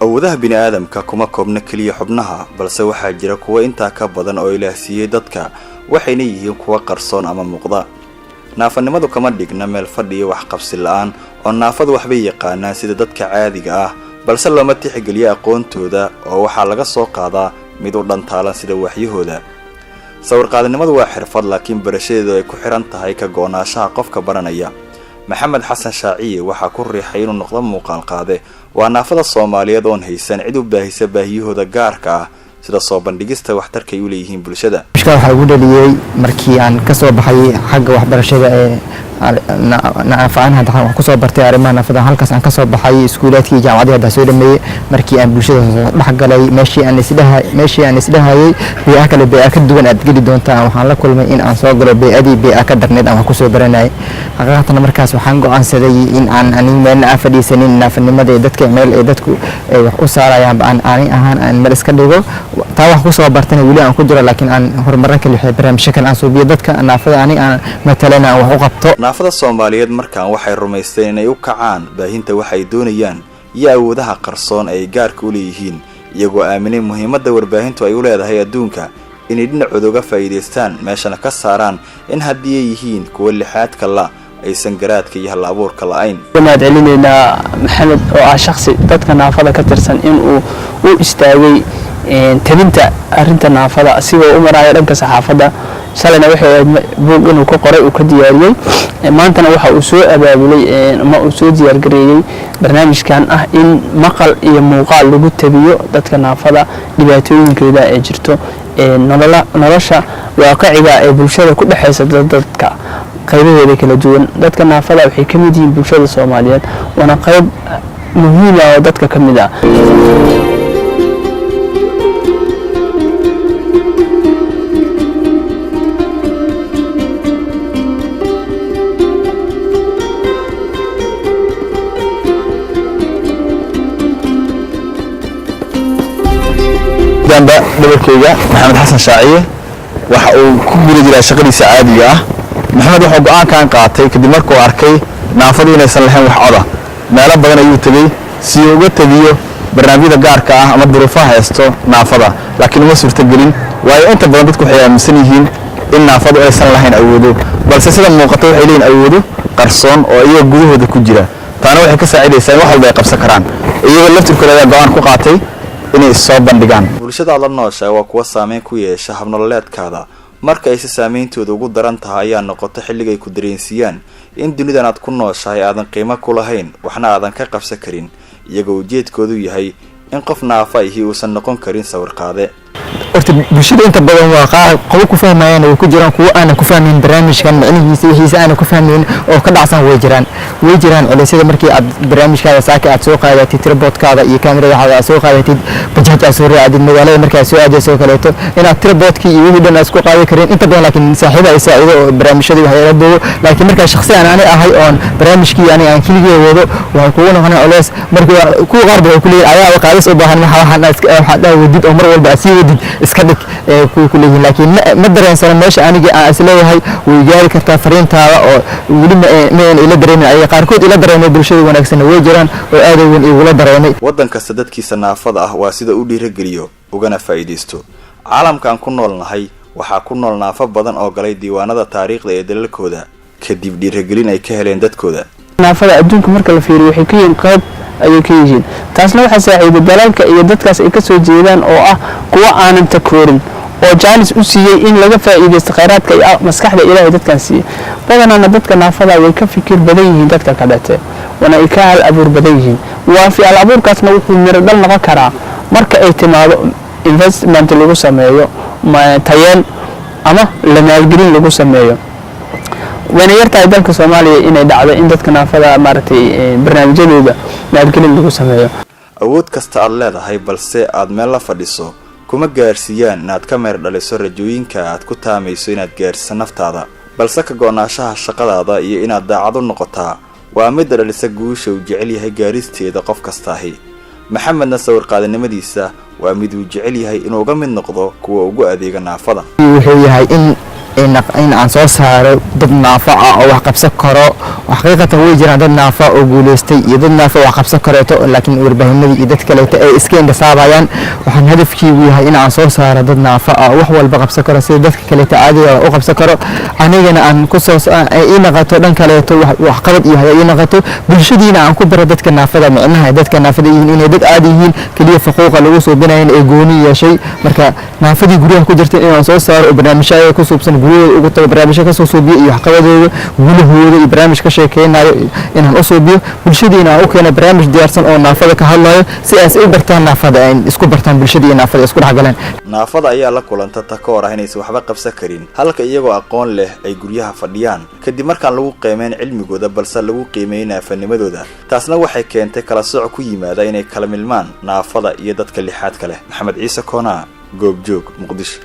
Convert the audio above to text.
Awoodaha bini'aadamka kuma koobna keliya xubnaha, balse waxaa jira kuwo intaa ka badan oo Ilaah siiyey dadka, waxayna yihiin kuwo qarsoon ama muuqda. Naafanimadu kama dhigna meel fadhiyo wax qabsi la'aan, oo naafadu waxbay yaqaanaan sida dadka caadiga ah, balse looma tixgeliyo aqoontooda oo waxaa laga soo qaadaa mid u dhantaalan sida waxyahooda. Sawirqaadanimadu waa xirfad, laakiin barashadeedu ay ku xihan tahay ka go'naanshaha qofka baranaya. Maxamed Xasan Shaaciye waxaa ku riixay inuu noqdo muuqaal qaade waa naafada Soomaaliyeed oon haysan cid u baahisa baahiyahooda gaarka ah, sida soo bandhigista waxtarkay u leeyihiin bulshada. Waxaa ugu dhaliyey markii aan ka soo baxay xagga waxbarashada ee naafaan, hadda waxaan kusoo bartay arrimaha naafada. Halkaas aan kasoo baxay iskuulaadkii, jaamacadii hadda soo dhameeyey, markii aan bulshada soo dhexgalay, meeshii aan isdhahayay bey'a kale, bey'a ka duwan aad geli doontaa, waxaan la kulmay in aan soo galo bey'adii bey'a ka darneyd aan wax kusoo baranayay. Xaqiiqatan markaas waxaan go'aansaday in aan anig meelna aan fadhiisanin, naafanimada ee dadka meel ay dadku ay wax u saarayaanba aan ani ahaan aan meel iska dhigo. Taa wax kusoo bartana weli aan ku jiro, laakiin aan horumaran kale, barnaamijyo kale aan suubiyo, dadka naafada ani aan matalana aan wax u qabto. Naafada Soomaaliyeed markaan waxay rumaysteen inay u kacaan baahinta waxa ay doonayaan iyo awoodaha qarsoon ay gaarka u leeyihiin, iyagoo aaminay muhiimadda warbaahintu ay u leedahay adduunka, inay dhinacooda uga faa'iidaystaan, meeshana ka saaraan in haddii ay yihiin kuwo lixaadka la aysan garaadka iyo hal abuurka la'ayn. Mahad celinaynaa Maxamed oo ah shaksi dadka naafada ka tirsan inuu u istaagay tabinta arrinta naafada asigoo u maraayo dhanka saxaafadda. Shalayna waxay ahayd buug inuu ka qoray, uu ka diyaariyey. Maantana waxa uu soo abaabulay ama uu soo diyaargareeyey barnaamijkan ah in maqal iyo muuqaal lagu tabiyo dadka naafada dhibaatooyinkooda ee jirto nolosha waaqiciga ee bulshada ku dhexaysa, dadka qaybaheeda kala duwan. Dadka naafada waxay ka mid yihiin bulshada Soomaaliyeed, waana qayb muhiima oo dadka ka mid ah. Damba dhabarkeyga Maxamed Xasan Shaaciye waxa uu ku guda jiraa shaqadiisa caadiga ah. Maxamed wuxuu go'aankan qaatay kadib markuu arkay naafadu inaysan lahayn wax coda. Meelo badan ayuu tegey si uu uga tegiyo barnaamijyada gaarka ah ama duruufaha haysto naafada, laakiin uma suurtagelin, waayo inta badan dadku waxay aaminsan yihiin in naafadu aysan lahayn awoodo, balse sida muuqata waxay leeyihin awoodo qarsoon oo iyaga gudahooda ku jira. Taana waxay ka saacidaysaa in wax walba ay qabsan karaan. Iyaga laftirkooda ayaa go'aan ku qaatay inay soo bandhigaan. Bulshada aad la nooshahay waa kuwa saameyn ku yeesha habnololeedkaada. Marka ay si saameyntooda ugu daran tahay ayaa noqoto xilligay ku dareensiiyaan in dunidan aad ku nooshahay aadan qiimo ku lahayn, waxna aadan ka qabsan karin, iyagoo ujeedkoodu yahay in qof naafa ihi uusan noqon karin sawirqaade. Horta bulshada inta badan waa qaar qobo ku fahmayaan way ku jiraan, kuwo aanan ku fahmayn barnaamijkan micnihiisa, wixiisa aanan ku fahmayn oo ka dhacsan way jiraan. Way jiraan culeysyada markii aad barnaamijkaada saaka aad soo qaadatid, tripodkaada iyo kaamiradaada aad soo qaadatid, bajaaj aad soo raacdid, magaalada marka aad soo aadayso oo kaleeto, inaad tripodkii iyo wixii dhan aad isku qaadi karin inta badan. Laakiin saaxiiba ay saacido oo barnaamijyadii waxyaala duubo, laakiin markaa shakhsi aan ani ahay oon barnaamijkii ani aan keligii wado, waxay kugu noqonaya culeys. Marka kuwa qaar ba waxay ku leeyihin ayaa qaadis u baahan, waxa waxaan waxaad wadid oo mar walba aad sii wadid iska dhig ee kuwa ku leeyihiin. Laakiin ma dareensano meesha aniga aan isleeyahay way gaari kartaa fariintaada, oo weli ma ayna ila dareemin. Ayaga qaarkood ila dareemay, bulshada wanaagsanna way jiraan oo aad weyn igula dareemay. Waddan kasta dadkiisa naafada ah waa sida u dhiirageliyo ugana faa'iidaysto. Caalamkaan ku nool nahay waxaa ku nool naafo badan oo galay diiwaanada taariikhda ee dalalkooda kadib dhiiragelin ay ka heleen dadkooda. Naafada adduunka marka la fiiriyo waxay ka yihiin qayb ayay ka yihiin. Taasna waxaa saaciiday dalalka iyo dadkaas ay ka soo jeedaan oo ah kuwo aanan takoorin oo jaanis u siiyey in laga faa'iidaysto khayraadka iyo maskaxda Ilaahay dadkan siiyey. Badanaana dadka naafada way ka fikir badan yihiin dadka kaleete, waana ay ka hal abuur badan yihiin. Waafi hal abuurkaasna wuxuu miro dhal noqon karaa marka ay timaado investment lagu sameeyo, tayeen ama la maalgelin lagu sameeyo. Wayna yartahay dalka Soomaaliya inay dhacdo in dadka naafada maaragtay barnaamijyadooda maalgelin lagu sameeyo. Awood kasta aad leedahay balse aad meel la fadhiso kuma gaarsiiyaan inaad ka meer dhaliso rajooyinka aad ku taamayso inaad gaarsiiso naftaada, balse ka go'naanshaha shaqadaada iyo inaad daacad u noqotaa waa midda dhalisa guusha uu jecel yahay gaaristeeda qof kastaahi. Maxamedna sawirqaadanimadiisa waa mid uu jecel yahay inuu uga mid noqdo kuwa ugu adeega naafada. Wuxuu yahay in aan soo saaro Dad naafa ah oo wax qabsan karo, xaqiiqatan way jiraan. Dad naafa oo guuleystay iyo dad naafa wax qabsan kareeto, laakiin warbaahinadii iyo dad kaleeto ay iska indhasaabayaan. Waxaan hadafkiigu yahay in aan soo saaro dad naafa ah oo wax walba qabsan karo, sida dadka kaleeto caadiga u qabsan karo. Anigana aan kusoo ii naqato dhan kaleeto waxqabad iyo haya ii naqato, bulshadiina aan ku baro dadka naafada, micnaha dadka naafada yihiin inay dad caadi yihiin, keliya faquuqa lagu suubinayan ee gooni yeeshay. Marka naafadii guryaha ku jirta inaan soo saaro oo barnaamijyo ku suubsan guryahooda ugu tago, barnaamijyo kasoo suubiyo iyo waxqabadooda, gulahooda iyo barnaamij ka sheekeynayo inaan u suubiyo, bulshadiina aan u keeno barnaamij diyaarsan oo naafada ka hadlayo, si aas u bartaan naafada, ay isku bartaan bulshada iyo naafada isku dhexgalaan. Naafada ayaa la kulanta takoor ah inaysan waxba qabsan karin, halka iyagoo aqoon leh ay guryaha fadhiyaan, kadib markaan lagu qiimeyn cilmigooda balse lagu qiimeeyey naafanimadooda. Taasna waxay keentay kala sooc ku yimaada inay kala milmaan naafada iyo dadka lixaadka leh. Maxamed Ciise Koonaa, Goobjoog, Muqdisho.